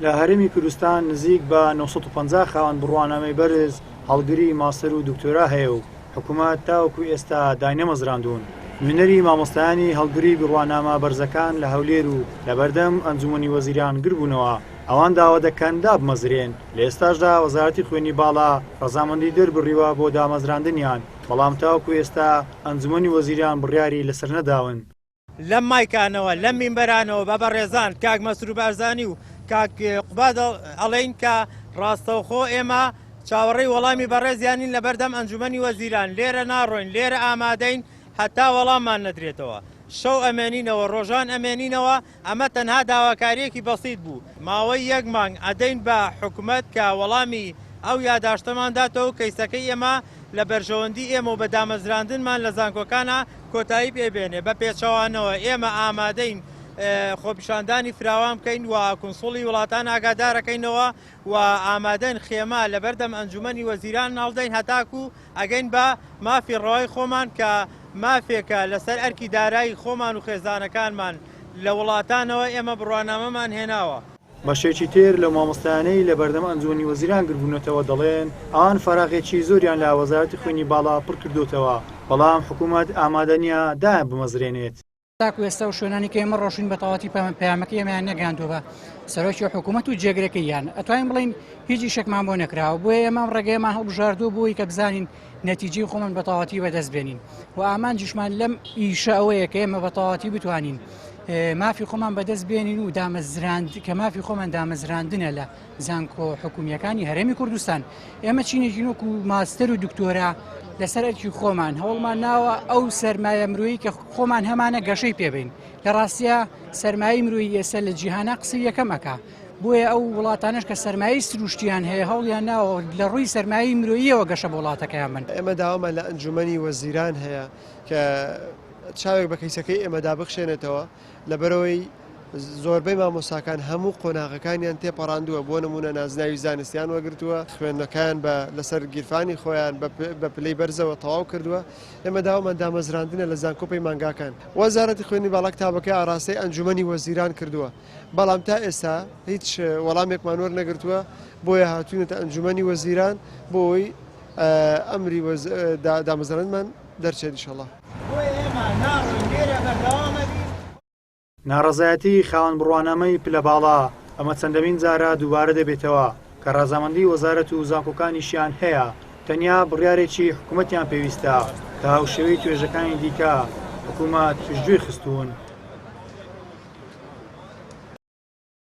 لە هەرێمی کوردستان نزیک بە 950 خاوەن بڕوانامەی بەرز هەڵگری ماستەر و دکتۆرا هەیە و حکومەت تاوەکو ئێستا داینەمەزراندوون. نوێنەری مامۆستایانی هەڵگری بڕوانامە بەرزەکان لە هەولێر و لەبەردەم ئەنجومەنی وەزیران گربوونەوە، ئەوان داوا دەکەن دابمەزرێن، لە ئێستاشدا وەزارەتی خوێندنی باڵا ڕەزامەندی دەربڕیوە بۆ دامەزراندنیان، بەڵام تاوەکو ئێستا ئەنجومەنی وەزیران بڕیاری لەسەر نەداون. لەم مایکانەوە، لەم مینبەرانەوە بە بەڕێزان کاک مەسرور بارزانی و کاک قوباد ئەڵێین کە ڕاستەوخۆ ئێمە چاوەڕێی وەڵامی بەڕێزیانین لەبەردەم ئەنجومەنی وەزیران، لێرە ناڕۆین، لێرە ئامادەین هەتا وەڵاممان نەدرێتەوە. شەو ئەمێنینەوە، ڕۆژان ئەمێنینەوە، ئەمە تەنها داواکارییەکی بەسیت بوو. ماوەی یەک مانگ ئەدەین بە حکومەت کە وەڵامی ئەو یاداشتەمان داتەوە و کەیسەکەی ئێمە لە بەرژەوەندی ئێمە و بە دامەزراندنمان لە زانکۆکانا کۆتایی پێ بێنێ، بە پێچەوانەوە ئێمە ئامادەین خۆپیشاندانی فراوان بکەین و کونسوڵی وڵاتان ئاگادارەکەینەوە و ئامادەن خێمە لەبەردەم ئەنجومەنی وەزیران هەڵدەین هەتاکو ئەگەین بە مافی ڕەوای خۆمان کە مافێکە لەسەر ئەرکی دارایی خۆمان و خێزانەکانمان لە وڵاتانەوە ئێمە بڕوانامەمان هێناوە. بەشێکی تر لەو مامۆستایانەی لەبەردەم ئەنجومەنی وەزیران گربوونەتەوە دەڵێن، ئەوان فەراغێکی زۆریان لە وەزارەتی خوێندنی باڵا پڕکردۆتەوە، بەڵام حکومەت ئامادە نییە دایانبمەزرێنێت. تاکو ئێستا ئەو شوێنانی کە ئێمە ڕۆشتین بە تەواوەتی پەیامەکەی ئێمەیان نەگەیاندووە بە سەرۆکی حکوومەت و جێگرەکەی یان ئەتوانین بڵێین هیچ ئیشێکمان بۆ نەکراوە بۆیە ئێمە ئەم ڕێگەیەمان هەڵبژاردووە بۆی کە بزانین نەتیجەی خۆمان بە تەواوەتی بەدەست بێنین و ئامانجیشمان لەم ئیشە ئەوەیە کە ئێمە بە تەواوەتی بتوانین مافی خۆمان بەدەست بێنین و دامەزراند کە مافی خۆمان دامەزراندنە لە زانکۆ حکومییەکانی هەرێمی کوردستان ئێمە چینێکین وەکو ماستەر و دکتۆرا لەسەر ئەرکی خۆمان هەوڵمان ناوە ئەو سەرمایە مرۆیی کە خۆمان هەمانە گەشەی پێبین لە ڕاستە سەرمایەی مرۆیی ئێستا لە جیهانە قسەی یەکەم ئەکا بۆیە ئەو وڵاتانش کە سەرمایەی سروشتیان هەیە هەوڵیان ناوە لە ڕووی سەرمایەی مرۆییەوە گەشە بۆ وڵاتەکەیان بن. ئێمە داوامان لە ئەنجومەنی وەزیران هەیە کە چاوێک بە کەیسەکەی ئێمەدا بخشێنێتەوە لەبەرئەوەی زۆربەی مامۆستاکان هەموو قۆناغەکانیان تێپەڕاندووە، بۆ نموونە نازناوی زانستیان وەرگرتووە، خوێندنەکەیان بە لەسەر گیرفانی خۆیان بە پلەی بەرزەوە تەواو کردووە، ئێمە داوامان دامەزراندنە لە زانکۆ پەیمانگاکان. وەزارەتی خوێندنی باڵا کتابەکەی ئاراستەی ئەنجومەنی وەزیران کردووە، بەڵام تا ئێستا هیچ وەڵامێکمان وەرنەگرتووە، بۆیە هاتووینەتە ئەنجومەنی وەزیران بۆ ئەوەی ئەمری دامەزراندنمان دەرچێت ئیشەڵا. بۆیە ئێمە ناڕۆین لێرە بەردەوام ئەبین. ناڕەزایەتی خاوەن بڕوانامەی پلە باڵا، ئەمە چەندەمین جارە دووبارە دەبێتەوە کە ڕەزامەندی وەزارەت و زانکۆکانیشیان هەیە، تەنیا بڕیارێکی حکومەتیان پێویستە کە هاوشێوەی توێژەکانی دیکە حکومەت پشتگوێی خستوون.